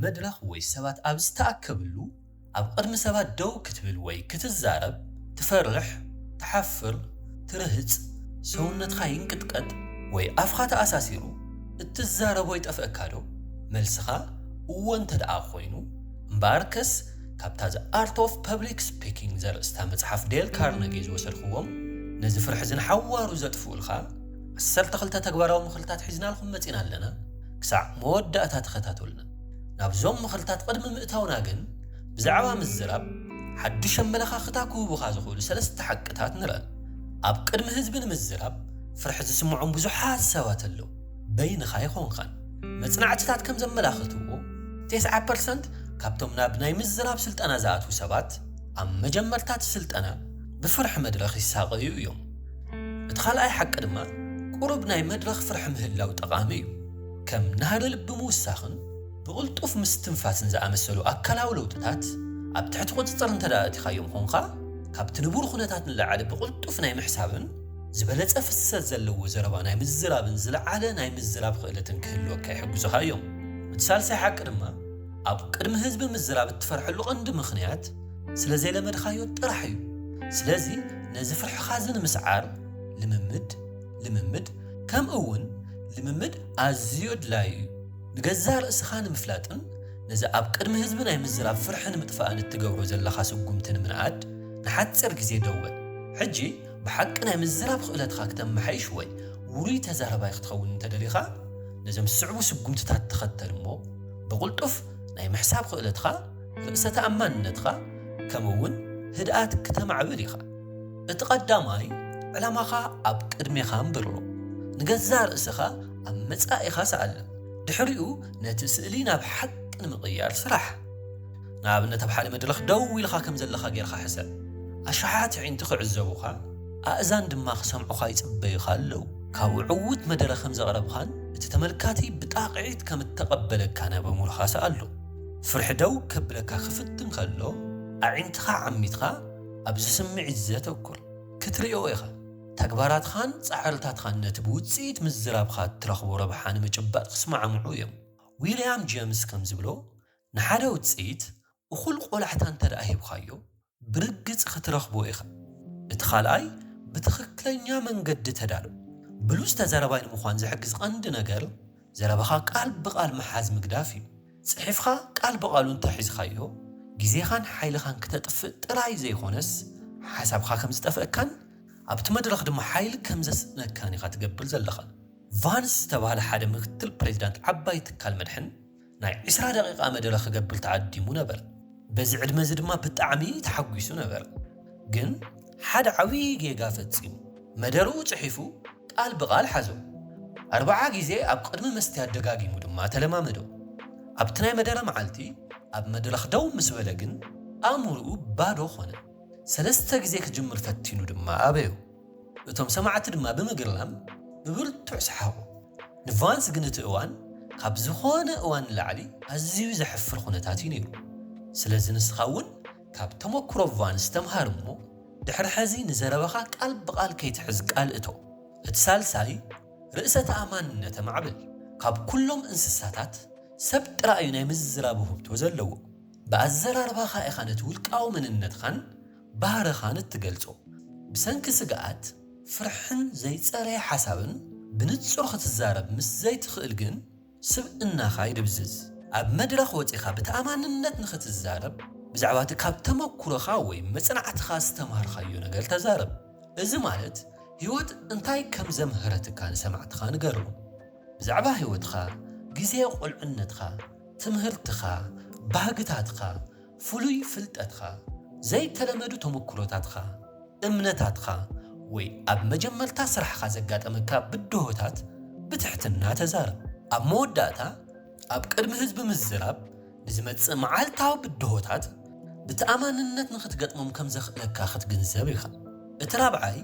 መድረኽ ወይ ሰባት ኣብ ዝተኣከብሉ ኣብ ቅድሚ ሰባት ደው ክትብል ወይ ክትዛረብ ትፈርሕ፣ ትሓፍር፣ ትርህጽ፣ ሰውነትኻ ይንቅጥቀጥ ወይ ኣፍኻ ተኣሳሲሩ እትዛረቦ ይጠፍእካ ዶ? መልስኻ እወ እንተ ደኣ ኮይኑ፣ እምበኣርከስ ካብታ The Art of Public Speaking ዘርእስታ መጽሓፍ ዴል ካርነጌ ዝወሰድክዎም ነዚ ፍርሒ እዚ ንሓዋሩ ዘጥፍኡልካ ዓሰርተ ክልተ ተግባራዊ ምኽርታት ሒዝናልኩም መጺና ኣለና። ክሳዕ መወዳእታ ተኸታተሉና። ናብዞም ምኽርታት ቅድሚ ምእታውና ግን ብዛዕባ ምዝራብ ሓድሽ ኣመለኻኽታ ክህቡኻ ዝኽእሉ ሰለስተ ሓቅታት ንርአ። ኣብ ቅድሚ ህዝቢ ንምዝራብ ፍርሒ ዝስምዖም ብዙሓት ሰባት ኣለዉ። በይንኻ ኣይኮንካን። መጽናዕትታት ከም ዘመላኽትዎ፣ ተስዓ ፐርሰንት ካብቶም ናብ ናይ ምዝራብ ስልጠና ዝኣትዉ ሰባት ኣብ መጀመርታ እቲ ስልጠና ብፍርሒ መድረኽ ይሳቐዩ እዮም። እቲ ካልኣይ ሓቂ ድማ ቁሩብ ናይ መድረኽ ፍርሒ ምህላው ጠቓሚ እዩ። ከም ናህሪ ልቢ ምውሳኽን ብቕልጡፍ ምስትንፋስን ዝኣመሰሉ ኣካላዊ ለውጥታት ኣብ ትሕቲ ቁጽጽር እንተ ደኣ ኣእቲኻዮም ኾንካ፣ ካብቲ ንቡር ኩነታት ንላዕሊ ብቕልጡፍ ናይ ምሕሳብን ዝበለጸ ፍሰት ዘለዎ ዘረባ ናይ ምዝራብን ዝለዓለ ናይ ምዝራብ ክእለትን ክህልወካ ይሕግዙኻ እዮም። እቲ ሳልሳይ ሓቂ ድማ ኣብ ቅድሚ ህዝቢ ምዝራብ እትፈርሐሉ ቀንዲ ምኽንያት ስለ ዘይለመድኻዮ ጥራሕ እዩ። ስለዚ ነዚ ፍርሕኻ እዚ ንምስዓር ልምምድ፣ ልምምድ፣ ከምኡ እውን ልምምድ ኣዝዩ ኣድላዩ እዩ። ንገዛእ ርእስኻ ንምፍላጥን ነዚ ኣብ ቅድሚ ህዝቢ ናይ ምዝራብ ፍርሒ ንምጥፋእን እትገብሮ ዘለኻ ስጉምቲ ንምንኣድ ንሓጺር ግዜ ደው በል። ሕጂ ብሓቂ ናይ ምዝራብ ክእለትኻ ክተመሓይሽ ወይ ውሩይ ተዛራባይ ክትኸውን እንተደሊኻ፣ ነዞም ዝስዕቡ ስጉምትታት ተኸተል እሞ ብቕልጡፍ ናይ ምሕሳብ ክእለትኻ፣ ርእሰ ተኣማንነትኻ፣ ከምኡ እውን ህድኣት ክተማዕብል ኢኻ። እቲ ቀዳማይ ዕላማኻ ኣብ ቅድሜኻ ኣንብሮ። ንገዛእ ርእስኻ ኣብ መጻኢኻ ሰኣለ። ድሕሪኡ ነቲ ስእሊ ናብ ሓቂ ንምቕያር ስራሕ። ንኣብነት ኣብ ሓደ መድረኽ ደው ኢልካ ከም ዘለኻ ጌርካ ሕሰብ። ኣሽሓት ኣዒንቲ ክዕዘቡኻ፣ ኣእዛን ድማ ክሰምዑኻ ይጽበዩኻ ኣለዉ። ካብኡ ዕዉት መደረ ከም ዘቕረብኻን እቲ ተመልካቲ ብጣቕዒት ከም እተቐበለካን ኣብ ኣእምሮኻ ሰኣሎ። ፍርሒ ደው ከብለካ ክፍትን ከሎ ኣዒንትኻ ዓሚትካ ኣብዚ ስምዒት ዘተኩር። ክትርእዮ ኢኻ። ተግባራትኻን ጻዕርታትኻን ነቲ ብውጽኢት ምዝራብካ እትረኽቦ ረብሓ ንምጭባጥ ክስማዕምዑ እዮም። ዊልያም ጀምስ ከም ዝብሎ፣ ንሓደ ውጽኢት እኹል ቆላሕታ እንተ ደኣ ሂብካዮ፣ ብርግጽ ክትረኽቦ ኢኻ። እቲ ካልኣይ ብትኽክለኛ መንገዲ ተዳሎ። ብሉጽ ተዛራባይ ንምዃን ዝሕግዝ ቀንዲ ነገር ዘረባኻ ቃል ብቓል ምሓዝ ምግዳፍ እዩ። ጽሒፍካ ቃል ብቓሉ እንተ ሒዝካዮ፣ ግዜኻን ሓይልኻን ክተጥፍእ ጥራይ ዘይኮነስ፣ ሓሳብካ ከም ዝጠፍአካን ኣብቲ መድረኽ ድማ ሓይሊ ከም ዘስእነካን ኢኻ ትገብር ዘለኻ። ቫንስ ዝተባህለ ሓደ ምክትል ፕሬዚዳንት ዓባይ ትካል መድሕን ናይ ዕስራ ደቂቓ መደረ ክገብር ተዓዲሙ ነበር። በዚ ዕድመ እዚ ድማ ብጣዕሚ ተሓጒሱ ነበር። ግን ሓደ ዓብዪ ጌጋ ፈጺሙ። መደርኡ ጽሒፉ ቃል ብቓል ሓዞ። ኣርብዓ ግዜ ኣብ ቅድሚ መስትያት ደጋጊሙ ድማ ተለማመዶ። ኣብቲ ናይ መደረ መዓልቲ ኣብ መድረኽ ደው ምስ በለ ግን ኣእምሮኡ ባዶ ኾነ። ሰለስተ ግዜ ክጅምር ፈቲኑ ድማ ኣበዮ። እቶም ሰማዕቲ ድማ ብምግርራም ብብርቱዕ ሰሓቑ። ንቫንስ ግን እቲ እዋን ካብ ዝኾነ እዋን ንላዕሊ ኣዝዩ ዘሕፍር ኩነታት እዩ ነይሩ። ስለዚ ንስኻ እውን ካብ ተመኩሮ ቫንስ ተምሃር እሞ ድሕሪ ሕዚ ንዘረባኻ ቃል ብቓል ከይትሕዝ ቃል እቶ። እቲ ሳልሳይ ርእሰ ተኣማንነት ኣማዕብል። ካብ ኩሎም እንስሳታት ሰብ ጥራይ እዩ ናይ ምዝራብ ውህብቶ ዘለዎ። ብኣዘራርባኻ ኢኻ ነቲ ውልቃዊ መንነትኻን ባህርኻን እትገልጾ። ብሰንኪ ስግኣት፣ ፍርሕን ዘይጸረየ ሓሳብን ብንጹር ክትዛረብ ምስ ዘይትኽእል ግን ስብእናኻ ይድብዝዝ። ኣብ መድረኽ ወጺኻ ብተኣማንነት ንኽትዛረብ፣ ብዛዕባ እቲ ካብ ተመኩሮኻ ወይ መጽናዕትኻ ዝተማሃርካዮ ነገር ተዛረብ። እዚ ማለት ህይወት እንታይ ከም ዘምሃረትካ ንሰማዕትኻ ንገሮም። ብዛዕባ ህይወትኻ፣ ግዜ ቁልዕነትካ፣ ትምህርትኻ፣ ባህግታትካ፣ ፍሉይ ፍልጠትካ፣ ዘይተለመዱ ተመኩሮታትካ፣ እምነታትካ ወይ ኣብ መጀመርታ ስራሕኻ ዘጋጠመካ ብድሆታት ብትሕትና ተዛረብ። ኣብ መወዳእታ፣ ኣብ ቅድሚ ህዝቢ ምዝራብ ንዝመጽእ መዓልታዊ ብድሆታት ብተኣማንነት ንኽትገጥሞም ከም ዘኽእለካ ክትግንዘብ ኢኻ። እቲ ራብዓይ፣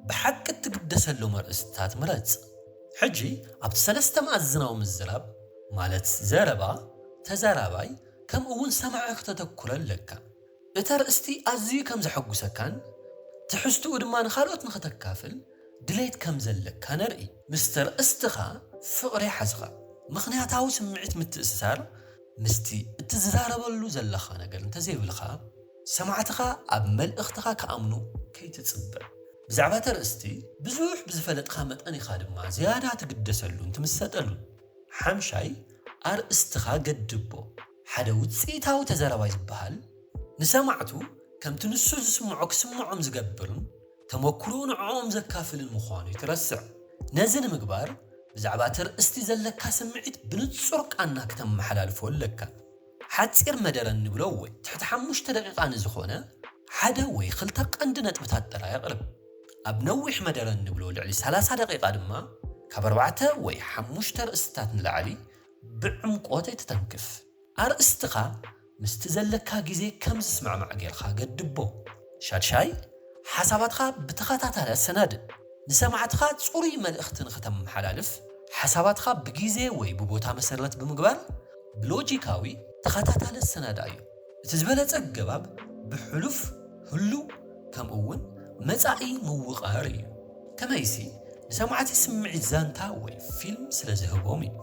ብሓቂ እትግደሰሎም ኣርእስትታት ምረጽ። ሕጂ ኣብቲ ሰለስተ መኣዝናዊ ምዝራብ፣ ማለት ዘረባ፣ ተዛራባይ፣ ከምኡ እውን ሰማዒ ክተተኩረ ኣለካ። እቲ ኣርእስቲ ኣዝዩ ከም ዘሐጉሰካን ትሕዝትኡ ድማ ንኻልኦት ንኽተካፍል ድሌት ከም ዘለካ ነርኢ። ምስ ተርእስትኻ ፍቕሪ ሓዝኻ። ምኽንያታዊ ስምዒት ምትእስሳር ምስቲ እትዝዛረበሉ ዘለኻ ነገር እንተዘይብልካ፣ ሰማዕትኻ ኣብ መልእኽትኻ ክኣምኑ ከይትጽበ። ብዛዕባ እቲ ኣርእስቲ ብዙሕ ብዝፈለጥካ መጠን ኢኻ ድማ ዝያዳ ትግደሰሉን ትምሰጠሉን። ሓምሻይ፣ ኣርእስትኻ ገድቦ። ሓደ ውጽኢታዊ ተዛራባይ ዝበሃል፣ ንሰማዕቱ ከምቲ ንሱ ዝስምዖ ክስምዖም ዝገብርን ተመኩሮኡ ንዕኦም ዘካፍልን ምዃኑ ይትረስዕ። ነዚ ንምግባር፣ ብዛዕባ እቲ ኣርእስቲ ዘለካ ስምዒት ብንጹር ቃና ክተመሓላልፎ ኣለካ። ሓጺር መደረ እንብሎ ወይ ትሕቲ ሓሙሽተ ደቂቓ ንዝኾነ ሓደ ወይ ክልተ ቀንዲ ነጥብታት ጥራይ ኣቕርብ። ኣብ ነዊሕ መደረ እንብሎ ልዕሊ ሰላሳ ደቂቓ ድማ ካብ ኣርባዕተ ወይ ሓሙሽተ ኣርእስትታት ንላዕሊ ብዕምቆት ኣይትተንክፍ። ኣርእስትኻ ምስቲ ዘለካ ግዜ ከም ዝስማዕማዕ ጌርካ ገድቦ። ሻድሻይ፣ ሓሳባትካ ብተኸታታሊ ኣሰናድእ። ንሰማዕትኻ ጽሩይ መልእኽቲ ንኽተመሓላልፍ፣ ሓሳባትካ ብግዜ ወይ ብቦታ መሰረት ብምግባር ብሎጂካዊ ተኸታታሊ ኣሰናድኣዮ። እቲ ዝበለጸ ኣገባብ ብሕሉፍ፣ ህሉው፣ ከምኡ እውን መጻኢ ምውቓር እዩ። ከመይሲ፣ ንሰማዕቲ ስምዒት ዛንታ ወይ ፊልም ስለ ዝህቦም እዩ።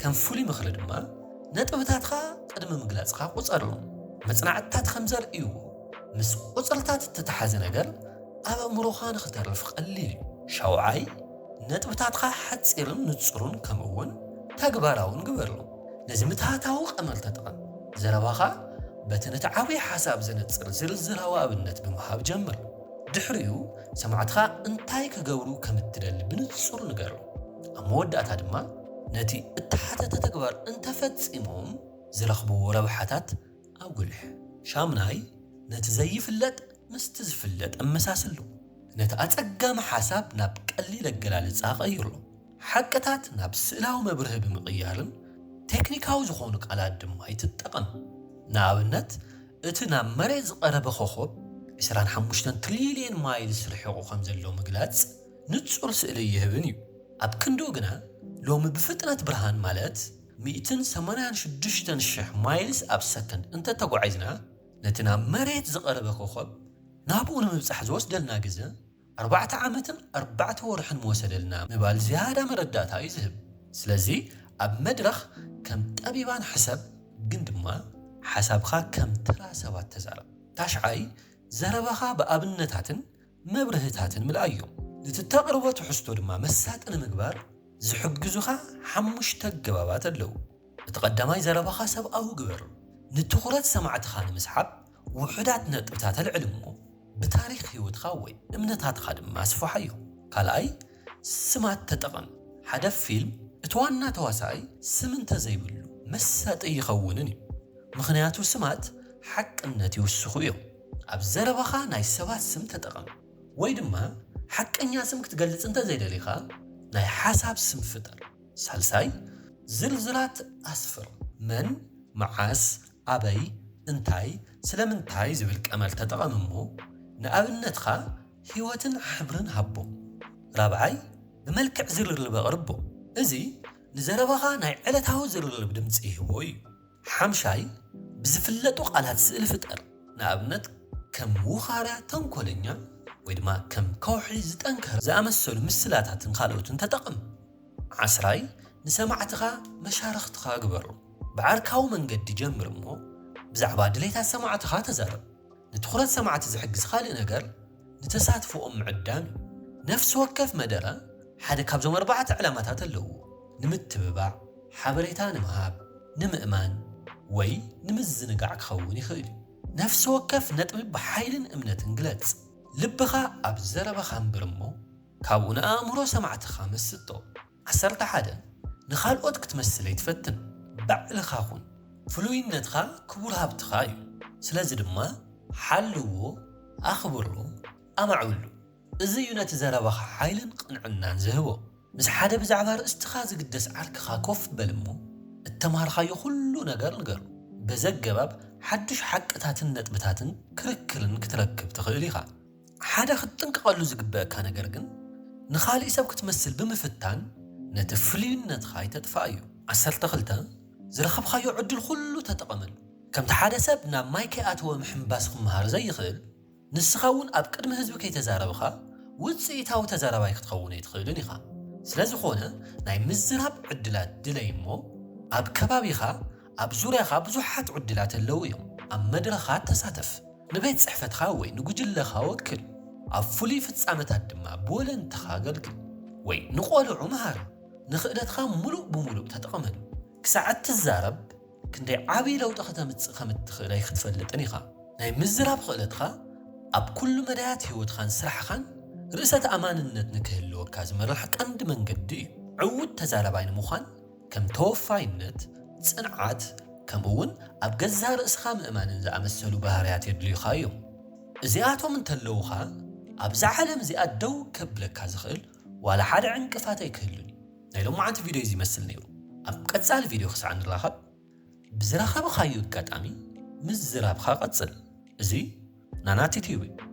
ከም ፍሉይ ምኽሪ ድማ፣ ነጥብታትካ ቅድሚ ምግላጽካ ቁጸሮም። መጽናዕትታት ከም ዘርእይዎ፣ ምስ ቁጽርታት እተተሓዘ ነገር ኣብ ኣእምሮኻ ንኽተርፍ ቀሊል እዩ። ሻውዓይ፣ ነጥብታትካ ሓጺርን ንጹርን ከምኡ እውን ተግባራውን ግበሮም። ነዚ ምትሃታዊ ቀመር ተጠቐም። ዘረባኻ በቲ ነቲ ዓብዪ ሓሳብ ዘነጽር ዝርዝራዊ ኣብነት ብምሃብ ጀምር። ድሕሪኡ፣ ሰማዕትኻ እንታይ ክገብሩ ከም እትደሊ ብንጹር ንገሮም። ኣብ መወዳእታ ድማ፣ ነቲ እተሓተተ ተግባር እንተፈጺሞም ዝረኽብዎ ረብሓታት ኣጉልሕ። ሻምናይ፣ ነቲ ዘይፍለጥ ምስቲ ዝፍለጥ ኣመሳስሎ። ነቲ ኣጸጋሚ ሓሳብ ናብ ቀሊል ኣገላልጻ ቀይሮ። ሓቅታት ናብ ስእላዊ መብርሂ ብምቕያርን ቴክኒካዊ ዝኾኑ ቃላት ድማ ኣይትጠቐም። ንኣብነት፣ እቲ ናብ መሬት ዝቐረበ ኮኾብ ዕስራን ሓሙሽተን ትሪልየን ማይልስ ርሒቑ ከም ዘሎ ምግላጽ ንጹር ስእሊ ኣይህብን እዩ። ኣብ ክንድኡ ግና፣ ሎሚ ብፍጥነት ብርሃን፣ ማለት ሚእትን ሰማንያን ሽዱሽተን ሽሕ ማይልስ ኣብ ሰከንድ እንተተጓዒዝና፣ ነቲ ናብ መሬት ዝቐረበ ኮኾብ ናብኡ ንምብጻሕ ዝወስደልና ግዘ ኣርባዕተ ዓመትን ኣርባዕተ ወርሕን ምወሰደልና ምባል ዝያዳ መረዳእታ እዩ ዝህብ። ስለዚ ኣብ መድረኽ ከም ጠቢባን ሕሰብ፣ ግን ድማ ሓሳብኻ ከም ተራ ሰባት ተዛረብ። ታሽዓይ፣ ዘረባኻ ብኣብነታትን መብርህታትን ምልኣዮ። ነቲ ተቕርቦ ትሕዝቶ ድማ መሳጢ ንምግባር ዝሕግዙኻ ሓሙሽተ ኣገባባት ኣለዉ። እቲ ቀዳማይ ዘረባኻ ሰብኣዊ ግበር። ንትኹረት ሰማዕትኻ ንምስሓብ ውሑዳት ነጥብታት ኣልዕል እሞ ብታሪኽ ህይወትካ ወይ እምነታትካ ድማ ኣስፍሓዮ። ካልኣይ፣ ስማት ተጠቐም። ሓደ ፊልም እቲ ዋና ተዋሳኣይ ስም እንተዘይብሉ መሳጢ ኣይኸውንን እዩ። ምኽንያቱ ስማት ሓቅነት ይውስኹ እዮም። ኣብ ዘረባኻ ናይ ሰባት ስም ተጠቐም። ወይ ድማ ሓቀኛ ስም ክትገልጽ እንተዘይደሊኻ ናይ ሓሳብ ስም ፍጠር። ሳልሳይ፣ ዝርዝራት ኣስፍር። መን፣ መዓስ፣ ኣበይ፣ እንታይ፣ ስለምንታይ ዝብል ቀመር ተጠቐም እሞ ንኣብነትኻ ህይወትን ሕብርን ሃቦ። ራብዓይ፣ ብመልክዕ ዝርርብ ኣቕርቦ። እዚ ንዘረባኻ ናይ ዕለታዊ ዝርርብ ድምጺ ይህቦ እዩ። ሓምሻይ፣ ብዝፍለጡ ቃላት ስእሊ ፍጠር። ንኣብነት ከም ውኻርያ፣ ተንኮለኛ፣ ወይ ድማ ከም ከውሒ ዝጠንከረ ዝኣመሰሉ ምስላታትን ካልኦትን ተጠቐም። ዓስራይ፣ ንሰማዕትኻ መሻርኽትኻ ግበሩ። ብዓርካዊ መንገዲ ጀምር እሞ ብዛዕባ ድሌታት ሰማዕትኻ ተዛረብ። ንትኹረት ሰማዕቲ ዝሕግዝ ካልእ ነገር ንተሳትፎኦም ምዕዳም እዩ። ነፍሲ ወከፍ መደረ ሓደ ካብዞም ኣርባዕተ ዕላማታት ኣለዎ። ንምትብባዕ፣ ሓበሬታ ንምሃብ፣ ንምእማን ወይ ንምዝንጋዕ ክኸውን ይኽእል እዩ። ነፍሲ ወከፍ ነጥቢ ብሓይልን እምነትን ግለጽ። ልብኻ ኣብ ዘረባኻ ኣንብር እሞ ካብኡ ንኣእምሮ ሰማዕትኻ መስጦ። ዓሰርተ ሓደ፣ ንኻልኦት ክትመስል ኣይትፈትን። ባዕልኻ ኩን። ፍሉይነትካ ክቡር ሃብትኻ እዩ። ስለዚ ድማ ሓልዎ፣ ኣኽብሮ፣ ኣማዕብሉ። እዚ እዩ ነቲ ዘረባኻ ሓይልን ቅንዕናን ዝህቦ። ምስ ሓደ ብዛዕባ ርእስትኻ ዝግደስ ዓርክኻ ኮፍ በል እሞ እተማሃርካዮ ኩሉ ነገር ንገሩ። በዚ ኣገባብ ሓድሽ ሓቅታትን ነጥብታትን ክርክርን ክትረክብ ትኽእል ኢኻ። ሓደ ክትጥንቀቐሉ ዝግበኣካ ነገር ግን ንኻሊእ ሰብ ክትመስል ብምፍታን ነቲ ፍሉይነትኻ ኣይተጥፍኣዮ። ዓሰርተ ክልተ፣ ዝረኸብካዮ ዕድል ኩሉ ተጠቐመሉ። ከምቲ ሓደ ሰብ ናብ ማይ ከይኣተወ ምሕንባስ ክመሃር ዘይኽእል፣ ንስኻ እውን ኣብ ቅድሚ ህዝቢ ከይተዛረብኻ ውጽኢታዊ ተዛራባይ ክትኸውን ኣይትኽእልን ኢኻ። ስለ ዝኾነ ናይ ምዝራብ ዕድላት ድለይ እሞ ኣብ ከባቢኻ ኣብ ዙርያኻ ብዙሓት ዕድላት ኣለዉ እዮም። ኣብ መድረኻት ተሳተፍ። ንቤት ጽሕፈትኻ ወይ ንጉጅለኻ ወክል። ኣብ ፍሉይ ፍጻመታት ድማ ብወለንትኻ ኣገልግል። ወይ ንቖልዑ ምሃር። ንኽእለትኻ ምሉእ ብምሉእ ተጠቐመሉ። ክሳዕ እትዛረብ ክንደይ ዓብዪ ለውጢ ከተምጽእ ከም እትኽእል ኣይክትፈልጥን ኢኻ። ናይ ምዝራብ ክእለትካ ኣብ ኩሉ መዳያት ህይወትኻን ስራሕኻን ርእሰ ተኣማንነት ንክህልወካ ዝመርሕ ቀንዲ መንገዲ እዩ። ዕዉት ተዛራባይ ንምዃን ከም ተወፋይነት፣ ጽንዓት፣ ከምኡ እውን ኣብ ገዛእ ርእስኻ ምእማንን ዝኣመሰሉ ባህርያት የድልዩኻ እዮም። እዚኣቶም እንተለዉኻ ኣብዛ ዓለም እዚኣ ደው ከብለካ ዝኽእል ዋላ ሓደ ዕንቅፋት ኣይክህሉን እዩ። ናይ ሎማዓንቲ ቪድዮ እዚ ይመስል ነይሩ። ኣብ ቀጻሊ ቪድዮ ክሳዕ ንራኸብ ብዝረኸብኻዮ ኣጋጣሚ ምዝራብኻ ቀጽል። እዚ ናና ቲቲቪ እዩ።